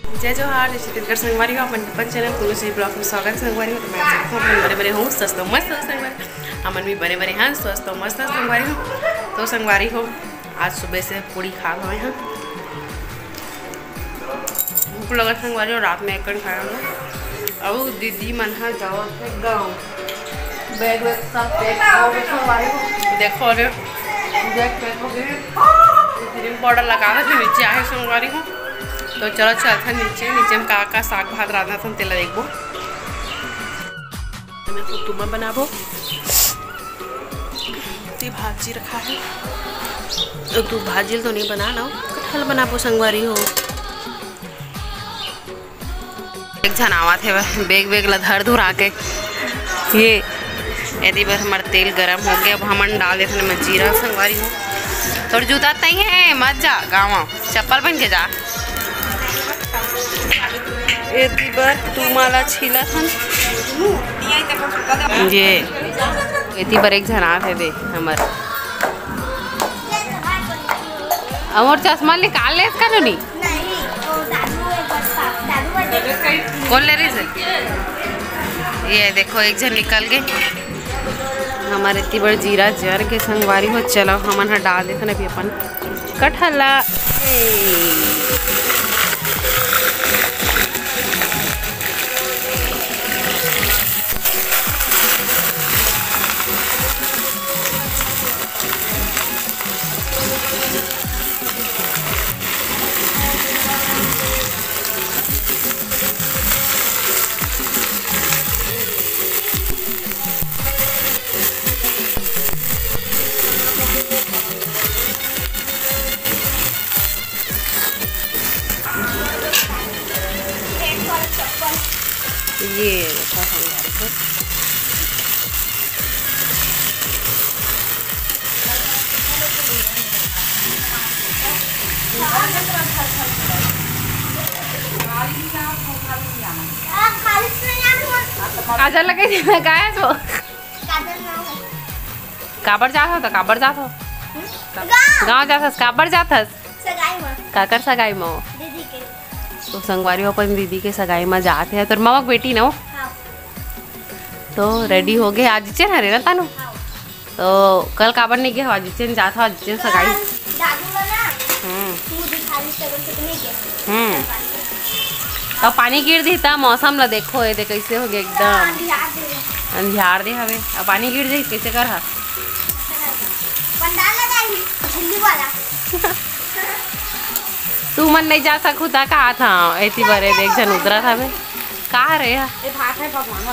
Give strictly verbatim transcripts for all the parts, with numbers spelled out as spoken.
जय जोहार, जय छत्तीसगढ़ संगवारी हो, अपन अपन चैनल कुल्लू से ब्लॉग में स्वागत संगवारी हो। तो मैं आशा करथंव अपन बने बने हो, स्वस्थ हो, मस्त हो संगवारी। हमन भी बने बने हन, स्वस्थ हो, मस्त हो संगवारी हो। तो संगवारी हो, आज सुबह से पूड़ी खा हवे हन। भूख लगत संगवारी हो, रात में एक कन खाए हन। अउ दीदी मन ह जावत हे गाँव। बैग वैग सब पैक हो गए संगवारी हो। देखो रे, बैग पैक हो गए। क्रीम पाउडर लगावत हे, नीचे आहे संगवारी हो। तो चलो चलथन नीचे, नीचे में का का साग भात रांधत हन तेला देखबो। मैं तो तुमा बनाबो, ते भाजी रखा है। तो तू भाजी ल तो नहीं बना ना, कटहल बनाबो संगवारी हो। एक झन आवत हे, बैग बैग ला धर धुरा के। ये एदी बर हमर तेल गरम हो गया, अब हमन डाल देथन एमा जीरा संगवारी हो। तोर जूता तई है, मत जा गाँव, चप्पल पहन के जा। एती बर तुमा ला छीलत हन। ये एती बर एक झन आत हे दे हमर। अमोर चश्मा निकाल लेस का नोनी? नहीं, वो दादू है, बस पा-, दादू बर्थडे। कौन ले रही से? ये देखो, एक झन निकल गए। हमर एती बर जीरा जर के संगवारी हो। चलो, हमन ह डाल देथन अभी अपन कटहल ला। ये देखो संगवारी हो। आजा लगे जी, मैं गायब हो। काबर जात हो तो काबर जात हो? गाँव। गाँव जात हस, काबर जात हस? सगाई में। काकर सगाई में? दीदी के। तो संगवारी हो, अपन दीदी के सगाई में जात हे। तोर ममा के बेटी न हो? हाँ। तो रेडी हो गए, आज चल हरे ना तानू? हाँ। तो कल काबर नहीं गए हो? आज चल जात हो, आज चल सगाई। कल दादू वाला हम्म। तू दिखा दी, तब तो नहीं गए। हम्म। अब पानी गिर दी त मौसम ला देखो, ये दे कैसे हो गया एकदम। अंधियार दे। अंधियार दे हवे, अब पानी गिर जाई कैसे कर हा? पंडाल लगाई, झिल्ली वाला। तू मन नहीं जा सकू ता कहा था, एती बरे देख जन उतरा था बे। का रे हा? ये भात है भगवान का।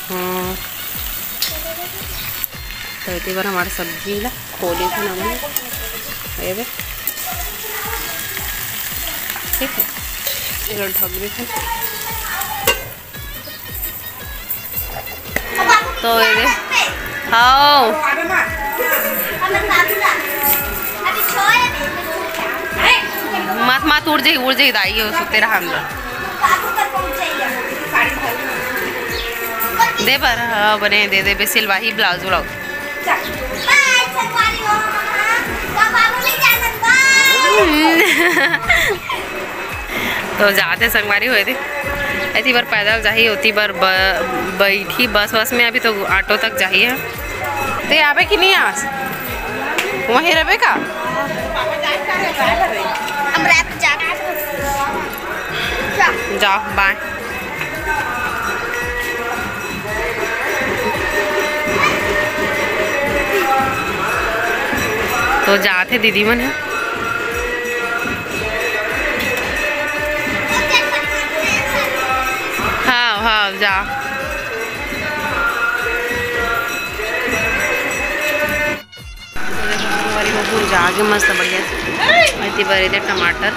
हम्म। तो एती बर हमार सब्जी ला खोले थे नमन। ये दे। ठीक है। ये लो ढक देते। तो ये दे। हाओ। मत, मत उड़ जाई, उड़ जाई दाई, हो सुते रहा अंदर। दे बर, हाँ, बने दे दे, बे सिलवाही ब्लाउज व्लाउज। तो जाते संगवारी होए थे, एती बर पैदल जाही, ओती बर ब-, बैठी बस वस में, अभी तो ऑटो तक जाही है। ते आबे कि नहीं आस? वहीं रहबे का? हम रात जा जाओ, बाय। तो जात हे दीदी मन ह। हाँ, हाँ, जा। तो देखो, संगवारी हो, भुंजा के मस्त बढ़िया से। एती बर एदे टमाटर।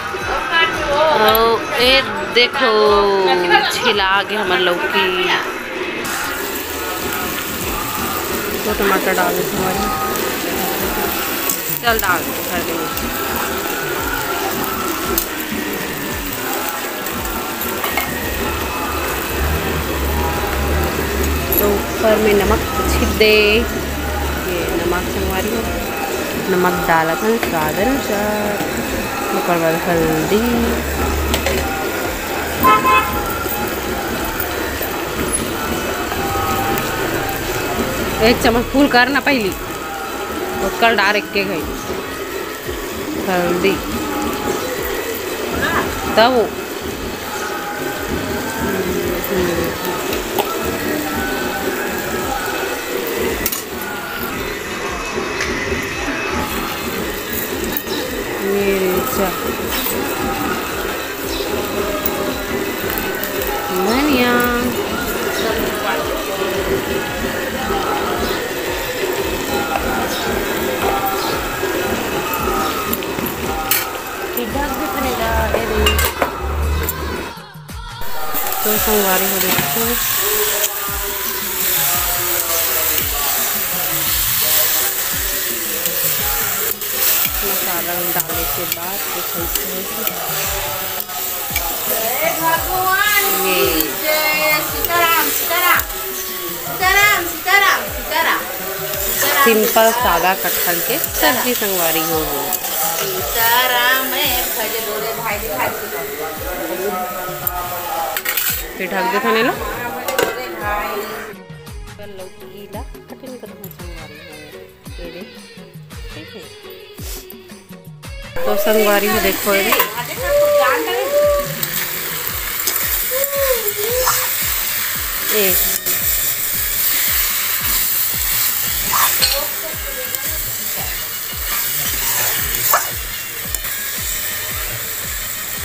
अउ ए देखो, छिला के हमर लौकी। तो टमाटर डाल दे संगवारी। चल डाल दे, कर दे। तो ऊपर में नमक छिट दे। ये नमक संगवारी हो, नमक डालत हन स्वाद अनुसार। ओकर बाद हल्दी, एक चम्मच full कर ना पहली, ओकर डार एक के घई हल्दी, तब वो मिर्चा, धनिया। तो संगवारी हो, देखो, मसाला डाले के बाद कुछ ऐसे होगी। जय भगवान की ये जय। सीताराम, सीताराम, सीताराम, सीताराम, सीताराम, सीताराम। Simple सादा कटहल के सब्जी संगवारी हो। सीताराम भज लो रे भाई, भाई सीताराम। फिर ढक दे थाने ला। लौकी ला cutting कर दो संगवारी हो। ये दे, ठीक है। तो संगवारी हो, देखो ये दे। ए।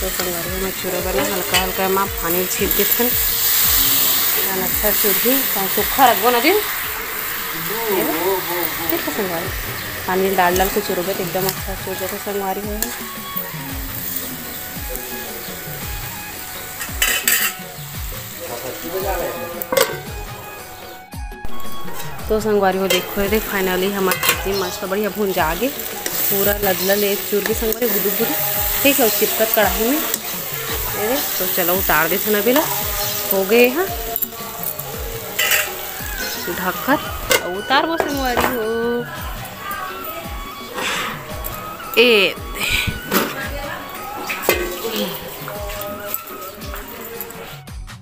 तो संगवारी हो, मैं चूरा बना हल्का हल्का मा पानी छीट देथन। अच्छा चूरही, तो सूखा रखबो ना जी। ठीक है संगवारी, पानी डाल डाल के चुरोगे तो एकदम अच्छा चुर जाता संगवारी हो। तो संगवारी हो, देखो ये देख, finally हमार सब्जी मस्त बढ़िया भुंजा गे, पूरा लदलद ले चुर गे संगवारी, गुदुक गुदुक। ठीक है, चिपकत कढ़ाई में। ये देख, तो चलो उतार देथन अभी ला, हो गए हैं। ढक्कन अउ उतारबो संगवारी हो। ए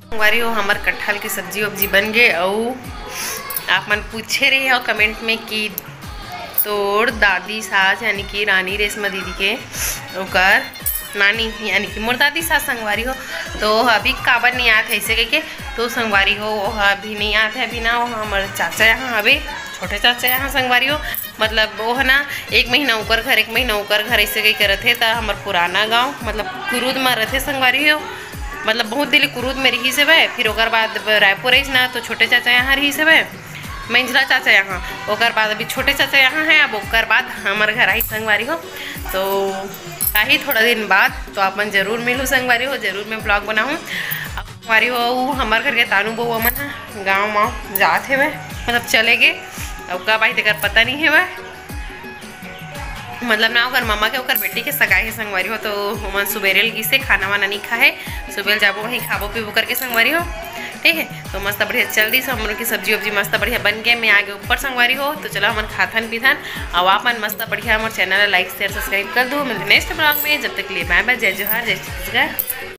संगवारी हो, हमर कटहल के सब्जी वब्जी बन गे। अउ आप मन पूछे रहे हो comment में कि तोर दादी सास यानी कि रानी रेशमा दीदी के ओकर नानी यानी कि मोर दादी सास संगवारी हो, तो अभी काबर नहीं आत है ऐसे कह के। तो संगवारी हो, वो अभी नहीं आत है, अभी ना वो हमर चाचा यहाँ हवे, छोटे चाचा यहाँ संगवारी हो। मतलब वो है ना, एक महीना ओकर घर, एक महीना ओकर घर ऐसे कह करत है। त हमर पुराना गाँव मतलब कुरूद में रहते संगवारी हो, मतलब बहुत दिन कुरूद में रही से भाई। फिर ओकर बाद रायपुर आइस ना, तो छोटे चाचा यहाँ रही से भाई, मंझला चाचा यहाँ, ओकर बाद अभी छोटे चाचा यहाँ है। अब ओकर बाद हमर घर आई संगवारी हो, तो आही थोड़ा दिन बाद, तो आप मन जरूर मिलू संगवारी हो, जरूर मैं vlog बनाऊँ। अब संगवारी हो, उ हमर घर के तानू बउआ मन ह गाँव म जात हेवय, मतलब चले गे। अब कब आही तेकर पता नहीं हेवय। मतलब ना ओकर ममा के ओकर बेटी के सगाई हे संगवारी हो, तो ओमन सुबेरे ल गिसे, खाना वाना नहीं खाए, सुबेरे जाबो वहीं खाबो पीबो करके संगवारी हो। ठीक है, तो मस्त बढ़िया चल दिस हमरो की सब्जी वब्जी मस्त बढ़िया बन गए। मैं आगे ऊपर संगवारी हो, तो चलो हमन खाथन पीथन। अब आप मन मस्त बढ़िया हमर channel ला like share subscribe कर दो। मिलते next vlog में, जब तक के लिए bye bye, जय जोहार, जय छत्तीसगढ़।